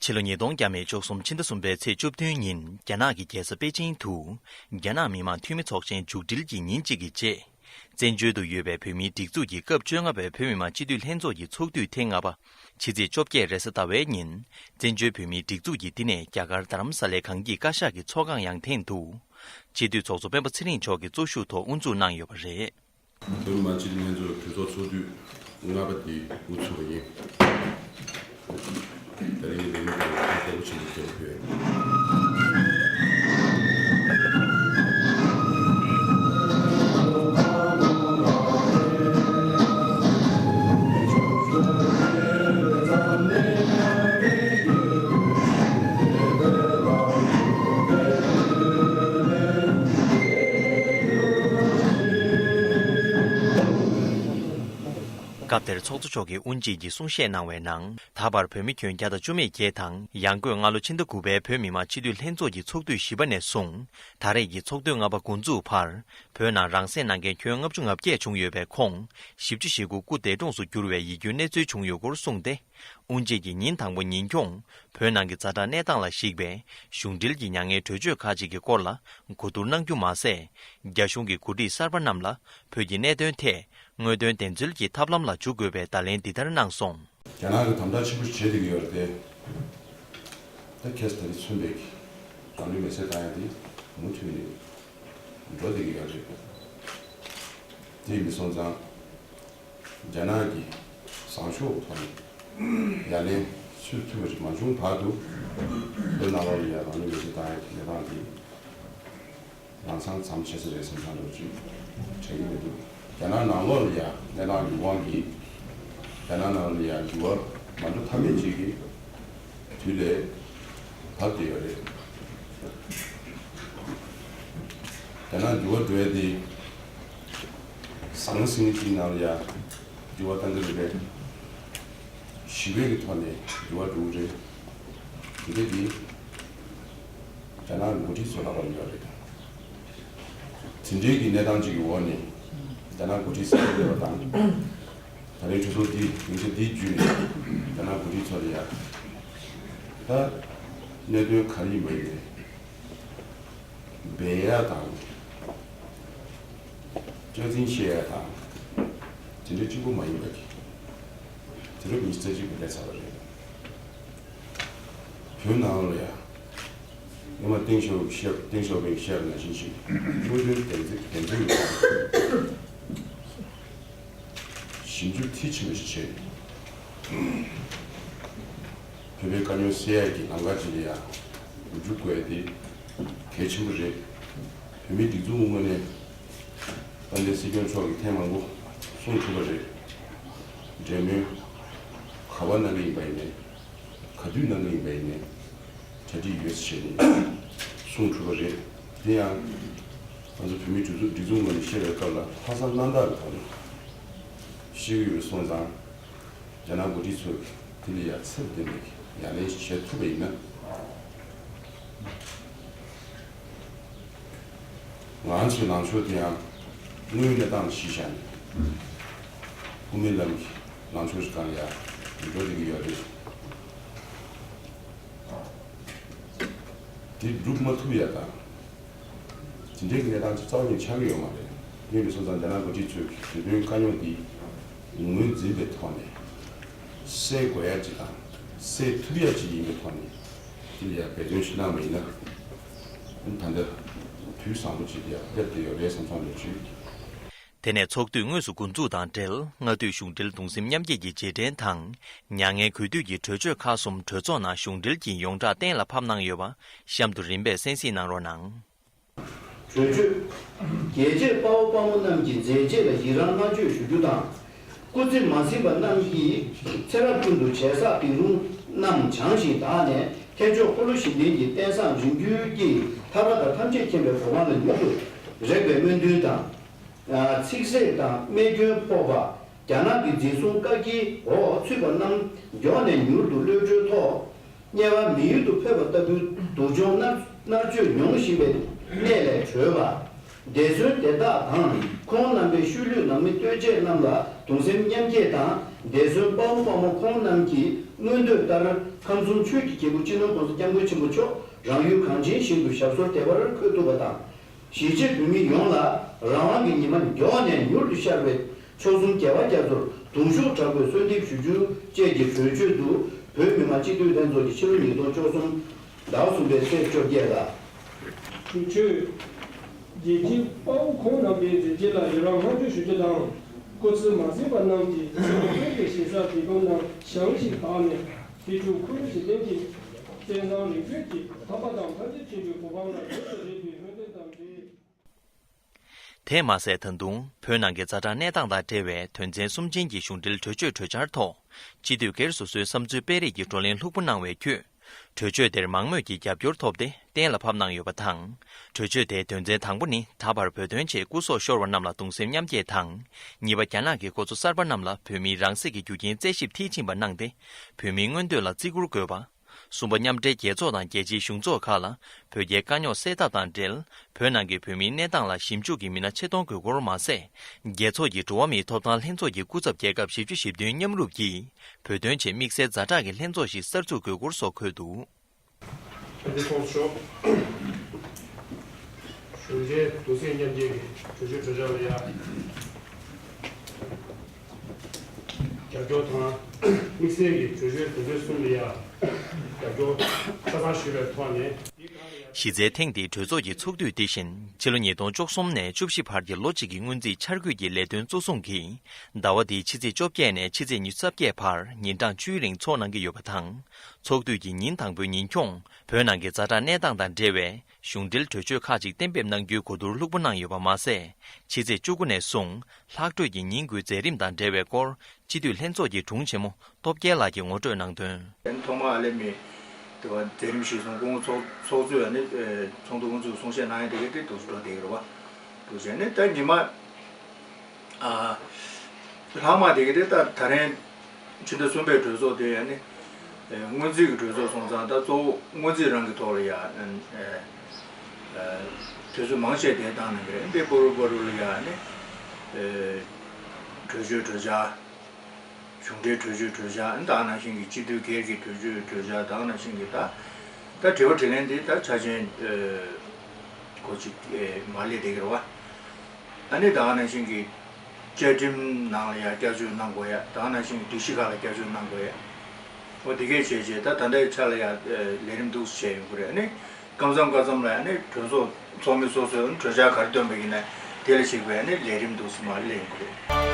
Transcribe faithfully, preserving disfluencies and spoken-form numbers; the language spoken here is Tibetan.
ཕྱི་ལོ་ཉིས་སྟོང་བརྒྱ་མེད་བཅུ་གསུམ་ཕྱི་ཟླ་གསུམ་པའི་ཚེས་བཅུ་བདུན་ཉིན་རྒྱ་ནག་གི་རྒྱལ་ས་པེ་ཅིང་དུ། རྒྱ་ནག་མི་དམངས་འཐུས་མི་ཚོགས་ཆེན་མཇུག་སྒྲིལ་གྱི་ཉིན་གཅིག་གི་རྗེས། བཙན་བྱོལ་དུ་ཡོད་པའི་བོད་མིའི་སྒྲིག་འཛུགས་ཀྱི་སྐབས་བཅོ་ལྔ་པའི་བོད་མི་མང་སྤྱི་འཐུས་ལྷན་ཚོགས་ཀྱི་ཚོགས་དུས་ཐེངས་ལྔ་པ། ཕྱི་ཚེས་བཅོ་བརྒྱད་རེས་གཟའ་ཟླ་བའི་ཉིན། བཙན་བྱོལ་བོད་མིའི་སྒྲིག་འཛུགས་ཀྱིས་འདི་ནས་རྒྱ་གར་རྡ་རམ་ས་ལའི་གངས་སྐྱིད་བཀའ་ཤག་གི་ཚོགས་ཁང་ཡང་སྟེང་དུ། སྤྱི་འཐུས་ཚོགས་གཙོ་སྤེན་པ་ཚེ་རིང་མཆོག་གིས་གཙོ་བཞུགས་ཐོག་དབུ་འཛུགས་གནང་ཡོད་པ་རེད། བོད་མི་མང་སྤྱི་འཐུས་ལྷན་ཚོགས་གྲོས་ཚོགས་ཚོགས་དུས་ལྔ་པ་དེ་དབུ་ཚུགས་པ་ཡིན། ད་རིང་གི་ལས་རིམ་དེ་ལ་བཀའ་དྲིན་ཆེན་པོ་ཞུ་བ་ཡིན། སྐབས་དེར་ཚོགས་གཙོ་མཆོག་གིས་དབུ་འབྱེད་ཀྱི་གསུང་བཤད་གནང་བའི་ནང་། ད་བར་བོད་མི་ཁྱོན་བརྒྱ་དང་བཅུ་མེད་བརྒྱད་དང་ཡང་སྒོས་སྔ་ལོ་ཕྱི་ཟླ་དགུ་པའི་བོད་མི་མང་སྤྱི་འཐུས་ལྷན་ཚོགས་ཀྱི་ཚོགས་དུས་བཞི་པ་ནས་བཟུང་ད་རེས་ཀྱི་ཚོགས་དུས་ལྔ་པ་འགོ་འཛུགས་བར། བོད་ནང་རང་སྲེག་གནང་མཁན་ཁྱོན་ལྔ་བཅུ་ང་བརྒྱད་བྱུང་ཡོད་པའི་ཁོངས། བཞི་བཅུ་ཞེ་དགུ་སྐུ་འདས་གྲོངས་སུ་གྱུར་བའི་ཡིད་སྐྱོའི་གནས་ཚུལ་བྱུང་ཡོད་སྐོར་གསུངས་ཏེ། དབུ་འབྱེད་ཀྱི་ཉིན་དང་པོ་ཉིན་གུང་། བོད་ནང་གི་ཛ་དྲག་གནས་སྟངས་ལ་གཞིགས་པའི་གཞུང་འབྲེལ་གྱི་མྱ་ངན་གྲོས་ཆོད་ཁག་ཅིག་གི་སྐོར་ལ་གོ་བསྡུར་གནང་རྒྱུ་མ་ཟད། རྒྱ་གཞུང་གི་འགོ་ཁྲིད་གསར་པ་རྣམས་ལ་བོད་ཀྱི་གནད་དོན་ཐད་དངོས་དོན་བདེན་འཚོལ་གྱི་ཐབས་ལམ་ལ་འཇུག་དགོས་པའི་བརྡ་ལན་འདི་ལྟར་གནང་སོང་། རྒྱ་ནག་གིས་དམ་དྲག་ཆེན་པོ་བྱེད་བསྡད་ཀྱི་ཡོད་རེད་དེ། ད་ཁེ་ས་ད་རེས་མཚོན་པའི་རང་ལུས་མེར་སྲེག་བཏང་ཡ་དེ་མུ་མཐུད་ནས་འགྲོ་བསྡད་ཀྱི་ཡོད་རེད། དེ་ཡིན་སོང་ཙང་། རྒྱ་ནག་གི་བཟང་ཕྱོགས་ཐོག་ནས་ཡ་ལན་སུས་ཐུབ་པ་ཞིག་མ་བྱུང་བར་དུ། བོད་ནང་ལོགས་ལ་ཡ་རང་ལུས་མེར་སྲེག་བཏང་ཡ་གི་གནས་སྟངས་འདི་ལམ་སང་མཚམས་ཆད་ས་རེད་བསམ་བསམ་འདྲ་ཅིག་དྲན་གྱི་མི་འདུག་རྒྱ་ནག་ནང་ལོགས་ལ་ཡ་གནས་སྟངས་ཀྱི་དབང་གིས་རྒྱ་ནག་ནང་ལ་ཡ་འགྱུར་བ་མ་འགྲོ་ཐབས་མེད་ཅིག་གི་དུས་ལས་བབས་བསྡད་ཡོད་རེད། རྒྱ་ནག་འགྱུར་བ་འགྲོ་ཡ་དེ་ཟང་ཟིང་གཅིག་ནང་ལ་ཡ་འགྱུར་བ་གཏང་གི་རེད་པས། ཞི་བའི་གི་ཐོག་ནས་འགྱུར་བ་འགྲོ་གི་རེད། དེ་འདྲ་དེ་རྒྱ་ནག་འགོ་ཁྲིད་ཚོ་ལ་བབས་ཡོད་རེད། དེ་འདྲའི་གི་གནས་སྟངས་གཅིག་གི་འོག་ནས་རྒྱ་ནག་འགོ་ཁྲིད་གསར་པ་སླེབས་པ་དང་། ད་རེས་གྲོས་ཚོགས་འདི་ཉིན་ཤས་འདིའི་བརྒྱུད་ནས་རྒྱ་ནག་འགོ་ཁྲིད་ཚོ་ལ་ཡ་ད་གནད་དོན་ག་རེ་ཡིན་པ་ཡིན་ནའི་འབད་ཡ་དང་། སྐྱག་རྫུན་བཤད་ཡ་དང་། དེ་འདྲ་གཅིག་པུ་མ་ཡིན་པ་གི་དུས་རབས་ཉི་ཤུ་རྩ་གཅིག་པ་སླེབས་ཚར་བ་རེད། བོད་ནང་ལ་ཡ། སྔོན་མ་ཏེང་ཞའོ་ཕིང་ཞབས་ཏེང་ཞའོ་ཕིང་བཤད་པ་ནང་བཞིན་ཞིག་དངོས་དོན་བདེན་འཛིན་བདེན་འཛིན་ཡོད་པ། ཞིབ་འཇུག་མཐིལ་ཕྱིན་པ་ཞིག་བྱས། བོད་པའི་དཀའ་རྙོག་སེལ་ཡག་གི་ལམ་ཁ་ཅིག་ལ་ཡང་འཇུག་དགོས་ཡ་དེ་གལ་ཆེན་པོ་རེད། བོད་མིའི་སྒྲིག་འཛུགས་ངོས་ནས་དཔལ་ལྡན་སྲིད་སྐྱོང་མཆོག་གིས་ཐེངས་མང་པོ་གསུངས་ཐུབ་པ་རེད། འབྲེལ་མོལ་ག་པར་གནང་གི་ཡིན་པ་ཡིན་ནའི། ག་དུས་གནང་གི་ཡིན་པ་ཡིན་ནའི། གྲ་སྒྲིག་ཡོད་ཟེར་ནས་གསུངས་ཐུབ་པ་རེད། དེ་ཡང་ང་ཚོ་བོད་མིའི་སྒྲིག་འཛུགས་སྒྲིག་འཛུགས་ངོས་ནས་བཤད་པའི་སྐབས་ལ་ལྷག་བསམ་རྣམ་དག་གི་ཐོག་ནས་བཤད་ཀྱི་ཡོད་སོང་ཙང་། རྒྱ་ནག་འགོ་ཁྲིད་ཚོས་དེ་ལ་ཡ་ཚད་ལྡན་པའི་ཡ་ལན་བྱེད་ཐུབ་པ་ཡིན་ན། ང་ཚོའི་ལངས་ཕྱོགས་དེ་ཡང་དངོས་ཡོད་གནས་སྟངས་གཞི་བཞག་ནས་དབུ་མའི་ལམ་གྱི་ལངས་ཕྱོགས་ཤིག་སྒང་ལ་ཡ་འགྲོ་བསྡད་ཀྱི་ཡོད་རེད། དེ་སྒྲུབ་མ་ཐུབ་ཡ་དང་། དེ་འདྲའི་གནས་སྟངས་ཅིག་རྩ་བ་ནས་ཆགས་ཀྱི་ཡོད་མ་རེད། དེ་ཡིན་པ་སོང་ཙང་རྒྱ་ནག་འགོ་ཁྲིད་ཚོས་བོད་དོན་དཀའ་རྙོག་འདི་ངོས་འཛིན་པའི་ཐོག་ནས་སེལ་དགོས་ཡ་ཅིག་དང་སེལ་ཐུབ་ཡ་ཅིག་ཡིན་པའི་ཐོག་ནས་དེ་ལ་ཡ་འབད་བརྩོན་ཞིག་གནང་བ་ཡིན་ན། ད་ལྟ་དུས་བཟང་པོ་ཅིག་ལ་ཡ་སླེབས་བསྡད་ཡོད་རེད་བསམ་བསམ་འདྲ་ཅིག་དེ་ནས་ཚོགས་དུས་དངོས་སུ་འགོ་འཛུགས་དང་འབྲེལ་སྔ་དུས་གཞུང་འབྲེལ་གདུང་སེམས་མཉམ་སྐྱེད་ཀྱི་རྗེས་དྲན་དང་། མྱ་ངན་གུས་འདུད་ཀྱི་གྲོས་ཆོད་ཁག་གསུམ་གྲོས་ཚོགས་ནང་གཞུང་འབྲེལ་གྱིས་ཡོངས་གྲགས་གཏན་ལ་ཕབ་གནང་ཡོད་པ་གཤམ་དུ་རིམ་པས་གསན་གཟིགས་གནང་རོགས་གནང་། གྲོས་ཆོད། རྒྱལ་གཅེས་དཔའ་བོ་དཔའ་མོ་རྣམས་ཀྱི་མཛད་རྗེས་ལ་ཡི་རང་བསྔགས་བརྗོད་ཞུ་རྒྱུ་དང་། སྐུ་ཚེ་མ་ཟིན་པ་རྣམས་ཀྱི་ཚེ་རབས་ཀུན་ཏུ་བྱས་བསགས་སྡིག་ལུང་རྣམས་བྱང་ཞིང་དག་ནས་ཐེག་མཆོག་འཁོར་ལོ་བཞི་ལྡན་གྱི་རྟེན་བཟང་རིམ་བརྒྱུད་ཀྱི་ཐར་པ་དང་ཐམས་ཅད་མཁྱེན་པའི་གོ་འཕང་ལ་མྱུར་དུ་རེག་པའི་སྨོན་འདུན་དང་། ཚིག་བསྲེགས་དང་རྨས་སྐྱོན་ཕོག་པ། རྒྱ་ནག་གི་འཛིན་བཟུང་བཀག་སྐྱིལ་འོག་ཚུད་པ་རྣམས་མགྱོགས་ནས་མྱུར་དུ་གློད་གྲོལ་ཐོག་དམྱལ་བ་མི་ཡུལ་དུ་འཕོས་པ་ལྟ་བུའི་སྡུག་སྦྱོང་མནར་མནར་གཅོད་མྱོང་བཞིན་པའི་གནས་ལས་གྲོལ་བ། འདས་གསོན་དེ་དག་དང་ཁོང་རྣམ་པའི་ཤུལ་ལུས་ནང་མི་ལྟོས་བཅས་རྣམས་ལ་གདུང་སེམས་མཉམ་སྐྱེད་དང་ འདས་གསོན་དཔའ་བོ་དཔའ་མོ་ཁོང་རྣམས་ཀྱི་མངོན་འདོད་ལྟར་ཁམས་གསུམ་ཆོས་ཀྱི་རྒྱལ་པོ་སྤྱི་ནོར་༸གོང་ས་༸སྐྱབས་མགོན་ཆེན་པོ་མཆོག་རང་ཡུལ་གངས་ཅན་ཞིང་དུ་ཞབས་སོར་བདེ་བར་འཁོད་ཐུབ་པ་དང་། གཞིས་བྱེས་བོད་མི་ཡོངས་ལ་རང་དབང་གི་ཉི་མ་མགྱོགས་ནས་མྱུར་དུ་ཤར་བའི་མཆོག་གསུམ་རྒྱལ་བ་རྒྱ་མཚོར་གདུང་ཤུགས་དྲག་པོས་གསོལ་འདེབས་ཞུ་རྒྱུ་བཅས་ཀྱི་གྲོས་ཆོད་དུ་བོད་མི་མང་སྤྱི་འཐུས་ལྷན་ཚོགས་ཀྱིས་ཕྱི་ལོ་ཉིས་སྟོང་བཅུ་གསུམ་ཟླ་བ་གསུམ་པའི་ཚེས་བཅོ་བརྒྱད་ལ། གྲོས་ཆོད། རྒྱལ་གཅེས་དཔའ་བོ་ཁོང་རྣམ་པའི་མཛད་རྗེས་ལ་ཡི་རང་བསྔགས་བརྗོད་ཞུ་རྒྱུ་དང་། སྐུ་ཚེ་མ་ཟིན་པ་རྣམས་ཀྱི་ཚེ་ལོ་ཀུན་གྱི་ཞིང་ས་དེ་ཀུན་ན་ཞིང་ཞིག་དག་ནས་ཕྱི་ཕྱོགས་འཁོར་ལོ་བཞི་ལྡན་གྱི་བསྟན་བཟང་རིག་རྩལ་གྱི་འཕགས་པ་དང་ཐམས་ཅད་མཁྱེན་པའི་གོ་འཕང་ལ་མྱུར་དུ་བདེ་བའི་སྨོན་འདུན་དང་འབྲེལ། དེས་མ་ཟད། ད་དུང་བོད་ནང་གི་ཛ་དྲག་གནས་སྟངས་དང་འབྲེལ་བའི་དོན་ཚན་གསུམ་ཅན་གྱི་གཞུང་འབྲེལ་གྲོས་ཆོད་གྲོས་འཆར་ཐོག་སྤྱི་འཐུས་སྒེར་སོ་སོའི་བསམ་ཚུལ་སྤེལ་རེས་ཀྱི་བགྲོ་གླེང་ལྷུག་པོ་གནང་བའི་ཁྱོད། གྲོས་ཆོད་དེར་མང་མོས་ཀྱི་རྒྱབ་སྐྱོར་ཐོབ་སྟེ་གཏན་ལ་ཕབ་གནང་ཡོད་པ་དང་། གྲོས་ཆོད་དེའི་དོན་ཚན་དང་པོ་ནི། ད་བར་བོད་དོན་ཆེད་སྐུ་སྲོག་ཤོར་བ་རྣམས་ལ་གདུང་སེམས་མཉམ་སྐྱེད་དང་། གཉིས་པ། རྒྱ་ནག་གི་འགོ་གཙོ་གསར་པ་རྣམས་ལ་བོད་མིའི་རང་སྲིད་ཀྱི་རྒྱུ་རྐྱེན་རྩད་ཞིབ་མཐིལ་ཕྱིན་པ་གནང་སྟེ། བོད་མིའི་མངོན་འདོད་ལ་བརྩི་བཀུར་དགོས་པ། གསུམ་པ། མཉམ་འབྲེལ་རྒྱལ་ཚོགས་དང་རྒྱལ་སྤྱིའི་གཞུང་ཚོགས་ཁག་ལ་བོད་རྒྱའི་དཀའ་རྙོག་སེལ་ཐབས་དང་འབྲེལ། བོད་ནང་གི་བོད་མིའི་གནས་སྟངས་ལ་ཞིབ་འཇུག་གི་མི་སྣ་ཆེད་གཏོང་དགོས་སྐོར་མ་ཟད། རྒྱལ་ཚོགས་ཀྱི་འགྲོ་བ་མིའི་ཐོབ་ཐང་ལྷན་ཚོགས་ཀྱི་སྐུ་ཚབ་རྒྱལ་ཁབ་བཞི་བཅུ་ཞེ་བདུན་མཉམ་རུབ་ཀྱིས་བོད་དོན་ཆེད་དམིགས་བསལ་ཛ་དྲག་གི་ལྷན་ཚོགས་ཤིག་གསར་འཛུགས་དགོས་སྐོར་སོགས་འཁོད་འདུག། ཕན་ཚུན་ཚོགས་གཙོ་མཆོག་གཞུང་འབྲེལ་གདུང་སེམས་མཉམ་སྐྱེད་ཀྱི་གྲོས་ཆོད་གྲོས་འཆར་ལ་ཡ། རྒྱབ་སྐྱོར་དང་། དམིགས་བསལ་གྱི་གྲོས་ཆོད་དོན་ཚན་གསུམ་ལ་ཡ། རྒྱབ་སྐྱོར་ཆ་ཚང་ཞུས་པའི་ཐོག་ནས། གཞི་རྩའི་ཐེངས་འདིའི་གྲོས་ཚོགས་ཀྱི་ཚོགས་དུས་འདི་བཞིན་ཕྱི་ལོ་ཉིས་སྟོང་བཅུ་གསུམ་ནས་བཅུ་བཞི་བར་གྱི་ལོ་གཅིག་གི་སྔོན་རྩིས་འཆར་འགོད་ཀྱི་ལས་དོན་གཙོ་བཟུང་གིས་ཟླ་བ་འདིའི་ཕྱི་ཚེས་བཅོ་བརྒྱད་ནས་ཕྱི་ཚེས་ཉི་ཤུ་རྩ་བརྒྱད་བར་ཉིན་གྲངས་བཅུའི་རིང་འཚོགས་གནང་གི་ཡོད་པ་དང་། ཚོགས་དུས་ཀྱི་ཉིན་དང་པོའི་ཉིན་གུང་བོད་ནང་གི་ཛ་དྲག་གནས་སྟངས་དང་འབྲེལ་བའི་གཞུང་འབྲེལ་གྲོས་ཆོད་ཁག་ཅིག་གཏན་འབེབས་གནང་རྒྱུའི་གོ་བསྡུར་ལྷུག་པོ་གནང་ཡོད་པ་མ་ཟད། ཕྱི་ཚེས་བཅུ་དགུ་ནས་བཟུང་ལྷག་འཕྲོས་ཀྱི་ཉིན་དགུའི་མཛད་རིམ་དང་འབྲེལ་བའི་སྐོར་སྤྱི་འཐུས་ལྷན་ཚོགས་ཀྱི་དྲུང་ཆེན་མོ་སྟོབས་རྒྱལ་ལགས་ཀྱིས་ངོ་སྤྲོད་གནང་དོན། ཐོག་མར་ཨ་ལེ་མི་དེ་བ་མཛད་རིམ་གཞིར་བཟུང་སྐུ་ངོ་ཚོགས་ཚོགས་གཙོས་ཨ་ནི་ཚོགས་འདུ་དབུ་འཛུགས་གསུང་བཤད་གནང་ཡ་དེ་གའི་དེ་འདུག་འགྲོ་བསྡད་ཀྱི་རེད་བ། འདུག་བྱས་ནས་ད་ཉི་མ། ཨ། ལྷག་མ་དེ་ག་དེ་ད་ད་རིང་ཕྱི་ཟླ་གསུམ་པའི་གྲོས་ཚོགས་དེ་ཡང་ནི། ཨེ། སྔོན་རྩིས་ཀྱི་གྲོས་ཚོགས་སོང་ཙང་ད་གཙོ་བོ་སྔོན་རྩིས་རང་གི་ཐོག་ལ་ཡ། ཨེ། ཨེ། དུས་ཚོད་མང་ཆེ་དེ་བཏང་གནང་གི་རེད། འདི་པོ་རུ་པོ་རུ་ལ་ཡ་ནི། ཨེ། གྲོས་ཆོད་གྲོས་འཆར། གཞུང་འབྲེལ་གྲོས་ཆོད་གྲོས་འཆར། ད་ག་ནང་བཞིན་གྱི་སྤྱི་འཐུས་སྒེར་གྱི་གྲོས་ཆོད་གྲོས་འཆར། ད་ག་ནང་བཞིན་གྱི་ད། ད་དྲི་བ་དྲིས་ལན་འདི་ད་ཆ་ཆེན། ཨེ། གོ་གཅིག་ཨེ། མ་སླེབས་བསྡད་ཀྱི་རེད་བ། ཨ་ནི་ད་ག་ནང་བཞིན་གྱི་བཅའ་ཁྲིམས་ནང་ལ་ཡང་བསྐྱར་བཅོས་གནང་དགོས་ཡ། ད་ག་ནང་བཞིན་གྱི་སྒྲིག་གཞི་ཁག་ལ་བསྐྱར་བཅོས་གནང་དགོས་ཡ། འོ་དེ་གས་བྱས་བྱས་ད་ད་ལྟའི་ཆ་ལ་ཡང་ལས་རིམ་འདུག་སེ་བྱས་ཡོང་གི་རེད། ཨ་ནི་སྐབས་མཚམས་སྐབས་མཚམས་ལ་ཨ་ནི་གྲོས་ཚོགས་ཚོགས་མི་སོ་སོས་གྲོས་འཆར་ག་རེ་བཏོན་པ་ཡིན་ན་དེ་ལ་གཞིགས་པའི་ཨ་ནི་ལས་རིམ་འདུག་སེ་མར་སླེབས་ཡོང་གི་རེད།